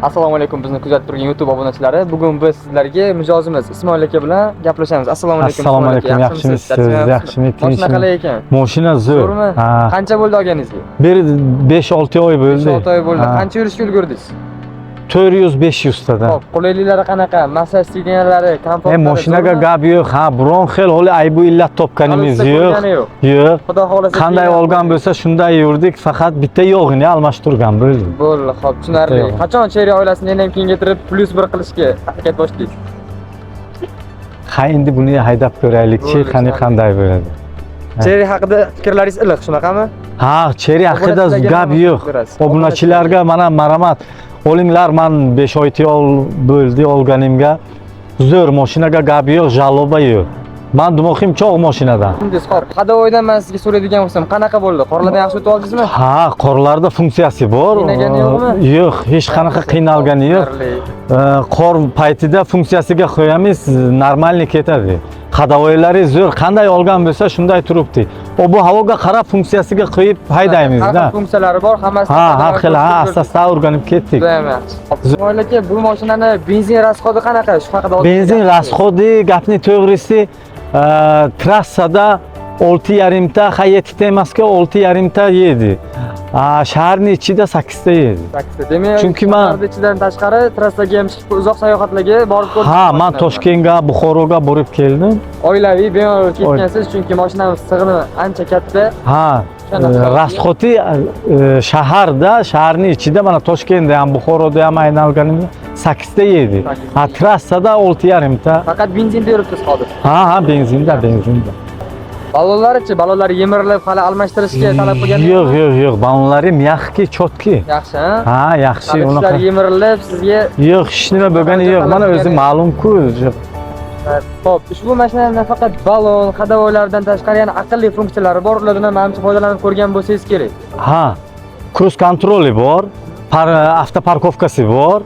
Assalomu alaykum, bizni kuzatib turgan YouTube obunachilari. Bugun biz sizlarga mijozimiz Ismoil aka bilan gaplashamiz. Assalomu alaykum. Assalomu Ismoil aka, alaykum, yaxshimisiz? Yaxshimi? Mashina qalay ekan? Mashina zo'r. Zo'rmi? Ha. Qancha bo'ldi olganingizga? Bir 5-6 oy bo'ldi. 5-6 oy bo'ldi. Ha. Qancha yurishga ulgurdingiz? 400-500 tada. Xo'p, qulayliklari qanaqa? Massaj signallari, komfortlari. Mashinaga gap yo'q. Ha, biron xil holi aybu illat topganimiz yo'q. Yo'q. Yo'q. Xudo xolasa Qanday keyin- olgan bo'lsa shunday yurdik, faqat bitta yog'ini almashtirgan bo'ldi. Bo'ldi, xo'p, tushunarli. Bitta yog'i. Qachon Chery oilasini yana ham kengaytirib +1 qilishga harakat boshlaysiz? Ha, endi buni haydab ko'raylikchi, Bo'ldi, qani tushunarli. qanday bo'ladi. Ha. Chery haqida fikrlaringiz iliq, shunaqami? Ha, Chery haqida Obunachilarga gap nima yo'q. berasiz? Obunachilarga mana marhamat. Olinglar, man 5-6 yil bo'ldi olganimga. Zo'r mashinaga gap yo'q, жалоба yo'q. Man demoqim cho'g' mashinadan. Tushundingiz, xo'p. Ходовой dan men sizga so'raydigan bo'lsam, qanaqa bo'ldi? Qorlardan yaxshi o'tib oldingizmi? Ha, qorlarda funksiyasi bor. Qiynalgani yo'qmi? Yo'q, hech qanaqa qiynalgani yo'q. Tushunarli. Qor paytida funksiyasiga qo'yamiz, нормальный ketadi. Ходовой lari zo'r, qanday olgan bo'lsa shunday turibdi. Ob havoga qarab funksiyasiga qo'yib haydaymiz Har da. xil funksiyalari bor, hammasi. Ha, har xil, ha, asta-asta o'rganib ketdik. Juda ham yaxshi. Xo'p, Ismoil aka, bu mashinani benzin расход i qanaqa? Shu haqida ozgina Benzin gapirsangiz. расход i, gapni to'g'risi, trassada 6,5 ta, ha, 7 ta emasku, 6,5 ta yedi. Shaharning ichida 8 ta yedi. Taksi. Demak, Chunki shaharning ichidan tashqari trassaga ham chiqib, uzoq sayohatlarga borib ko'rdingiz. Ha, man mashinani. Toshkentga, Buxoroga borib keldim. Oilaviy bemalol ketgansiz, chunki mashinamiz sig'imi ancha katta. Ha, Shunaqa. Расход i shaharda, shaharning ichida mana Toshkentda ham, Buxoroda ham aylanganimda 8 ta yedi. Sakkizta. Ha, trassada 6,5 ta. Faqat benzinda yuribsiz hozir. Ha, benzinda, benzinda. Ballonlarichi, ballonlari yemirilib, hali almashtirishga talab qilgan. Yo'q, yo'q, yo'q, ballonlari мягкий, чёткий. Yaxshi, ha? Ha, yaxshi, Hali unaqa. tishlari yemirilib, sizga Yo'q, hech nima bo'lgani yo'q. Mana o'zi ma'lum-ku. Xo'p, ushbu mashinada nafaqat ballon, ходовой lardan tashqari yana aqlli funksiyalari bor. Ulardan ham manimcha foydalanib ko'rgan bo'lsangiz kerak. Ha, круиз контроль i bor, автопарковка si bor.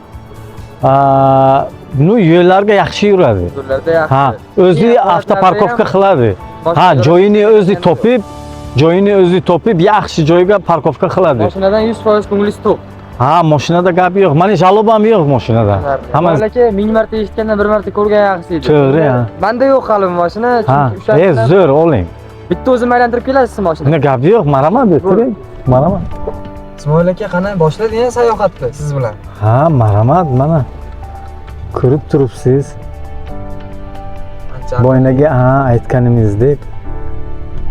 Ну, yo'llarga yaxshi yuradi. Yo'llarda yaxshi. Ha, o'zi Keyin автопарковка ham qiladi. Ha, mashina joyini o'zi topib, joyini o'zi topib, yaxshi joyga парковка qiladi. Mashinadan 100% ko'nglingiz to'q. Ha, mashinada gap yo'q. Mani жалоба m yo'q mashinada. Hamma Hamma aka, ming marta eshitgandan bir marta ko'rgan yaxshi edi. To'g'ri, ha. Menda yo'q hali bu mashina, Ha, chunki o'sha zo'r oling. bitta o'zim aylantirib kelasiz mashina. Unda gap yo'q, marhamat, o'tiring. Marhamat. Ismoil aka, qani boshladi yana sayohatni siz bilan. Ha, marhamat, mana. Ko'rib turibsiz. Ancha. Boynaga, ha, aytganimizdek.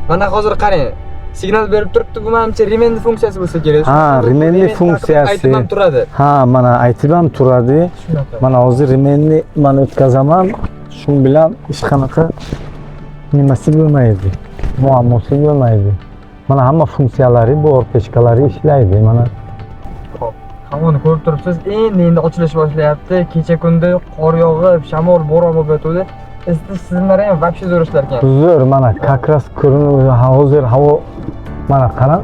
Mana hozir qarang. Signal berib turibdi, bu menimcha ремень funksiyasi bo'lsa kerak. Ha, ремень Ремень taqib funksiyasi. aytib ham turadi. Ha, mana aytib ham turadi. Shunaqa. Mana hozir ремень ni mana o'tkazaman. Shu bilan hech qanaqa nimasi bo'lmaydi. Muammosi bo'lmaydi. Mana hamma funksiyalari bor, pechkalari ishlaydi. Mana Xo'p, havoni ko'rib turibsiz, endi endi ochilish boshlayapti. Kecha kunda qor yog'ib, shamol, bo'ron bo'lib yotuvdi. Isitish tizimlari ham вообще zo'r ishlar ekan. Zo'r, mana как раз ko'rinib hozir havo, mana qarang.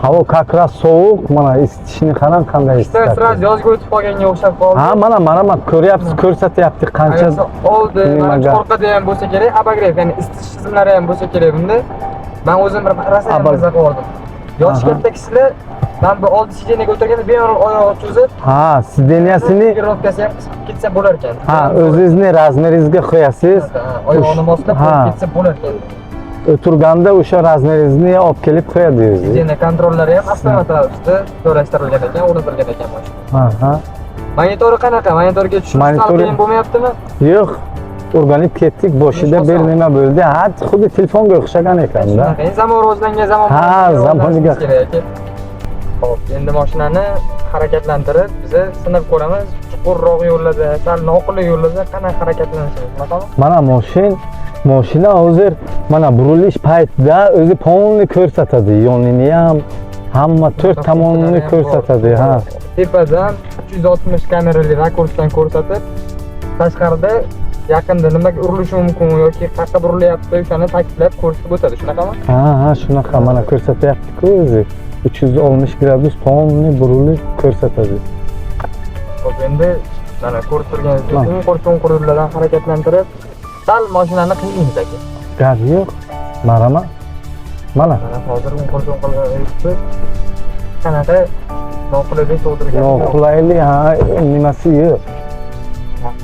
Havo как раз sovuq, mana isitishni qarang qanday Ishlar isitadi. Сразу yozga o'tib qolganga o'xshab qoldi. Ha, mana mana ko'ryapsiz, ko'rsatyapti qancha Ayniqsa oldi, mana nimaga. orqada ham bo'lsa kerak, обогрев, ya'ni isitish tizimlari ham bo'lsa kerak bunda. Men o'zim bir rosa ham maza qilib oldim. Yoshi katta kishilar mana bu oldi сиденье ga o'tirganda bemalol oyog'i cho'zib, Ha, сиденья sini регулировка si ham qisib ketsa bo'lar ekan. Ha, o'zingizni размер ingizga qo'yasiz. Ha, oyog'ini moslab qo'yib ketsa bo'lar ekan. O'tirganda o'sha размер ingizni olib kelib qo'yadi o'zi. Сиденье kontrollari ham avtomat ravishda joylashtirilgan ekan, o'rnatilgan ekan mashina. Ha. Monitori qanaqa? Monitorga tushish sal qiyin bo'lmayaptimi? Yo'q, o'rganib ketdik. Boshida bir Oson. nima bo'ldi. Ha, xuddi telefonga o'xshagan ekanda. Shunaqa. Endi zamon rivojlangan zamon. Ha, zamoniga. Kerak aka. Xo'p, endi mashinani harakatlantirib, biza sinab ko'ramiz. Chuqurroq yo'llarda, sal noqulay yo'llarda qanaqa harakatlanishini, shunaqami? Mana mashina hozir mana burilish paytida o'zi полный ko'rsatadi. Yonini ham, hamma to'rt tomonini ko'rsatadi, ha. Tepadan 360 kamerali rakursdan ko'rsatib, tashqarida yaqinda nimaga urilishi mumkin yoki qayerqa burilyapti, o'shani ta'kidlab ko'rsatib o'tadi, shunaqami? Ha, shunaqa mana ko'rsatyapti-ku o'zi. 360 gradus полный burilib ko'rsatadi. Xo'p, endi mana ko'rib turganingizdek, Mana. o'ngqir cho'nqir yo'llardan harakatlantirib, sal mashinani qiynaymiz aka. Gap yo'q. Marhamat. Mana. Mana hozir o'ngqir cho'nqirlar yuribdi. Qanaqa Noqulaylik tug'dirgani yo'q. Noqulaylik, ha, nimasi yo'q.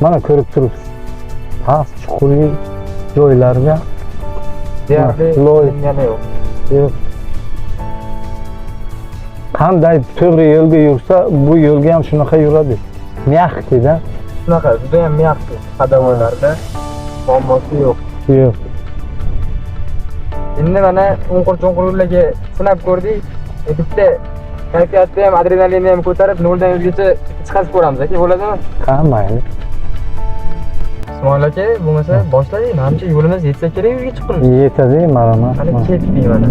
Mana ko'rib turibsiz. Past, chuqurli joylarga Deyarli loy. Yana yo'q. Yo'q. Qanday to'g'ri yo'lga yursa, bu yo'lga ham shunaqa yuradi. Мягкий da. Shunaqa, juda ham мягкий ходовой larda muammosi yo'q. Yo'q. Endi mana o'nqir cho'nqir yo'llarga sinab ko'rdik. Bitta kayfiyatni ham, adrenalinni ham ko'tarib 0 dan 100 gacha chiqazib ko'ramiz, aka, bo'ladimi? Ha, mayli. Ismoil aka, bo'lmasa boshlaylik. Manimcha yo'limiz yetsa kerak 100 ga chiqquncha. Yetadi, marhamat. Mana ketdik mana.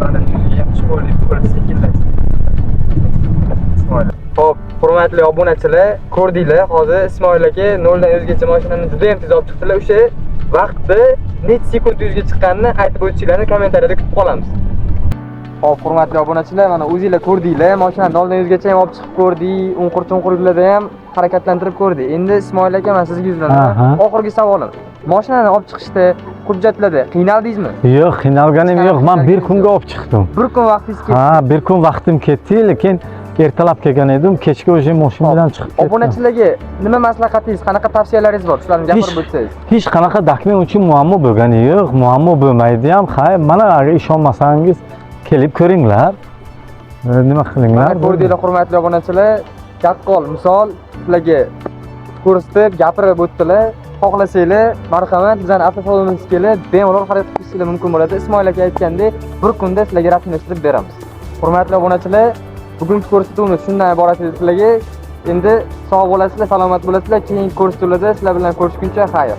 Mana 100 ga ham chiqib oldik, bo'ldi, sekinlashdi. Ismoil. Xo'p, hurmatli obunachilar, ko'rdinglar, hozir Ismoil aka 0 dan 100 gacha mashinani juda ham tez olib chiqdilar. O'sha vaqtda necha sekund 100 ga chiqqanini aytib o'tishinglarni kommentariyada kutib qolamiz. Xo'p, hurmatli obunachilar, mana o'zinglar ko'rdinglar, mashinani 0 dan 100 gacha ham olib chiqib ko'rdik, o'nqir-cho'nqir yo'llarda ham harakatlantirib ko'rdik. Endi Ismoil aka, men sizga yuzlanaman. Oxirgi savolim. Mashinani olib chiqishda, hujjatlarda qiynaldingizmi? Yo'q, qiynalganim yo'q. Men bir kunga olib chiqdim. Bir kun vaqtingiz ketdi. Ha, bir kun vaqtim ketdi, lekin ertalab kelgan edim, kechga уже mashina bilan chiqib ketdim. Obunachilarga nima maslahatingiz, qanaqa tavsiyalaringiz bor? Shularni gapirib o'tsangiz. Hech qanaqa dokument uchun muammo bo'lgani yo'q, muammo bo'lmaydi ham. Ha, mana agar ishonmasangiz kelib ko'ringlar. Nima qilinglar? Mana ko'rdinglar, hurmatli obunachilar, yaqqol misol sizlarga ko'rsatib, gapirib o'tdilar. Xohlasanglar, marhamat, bizani avtosalonimizga kelib, bemalol xarid qilishinglar mumkin bo'ladi. Ismoil aka aytgandek, bir kunda sizlarga rasmiylashtirib beramiz. Hurmatli obunachilar, bugungi ko'rsatuvimiz shundan iborat edi sizlarga. Endi sog' bo'lasizlar, salomat bo'lasizlar. Keyingi ko'rsatuvlarda sizlar bilan ko'rishguncha xayr.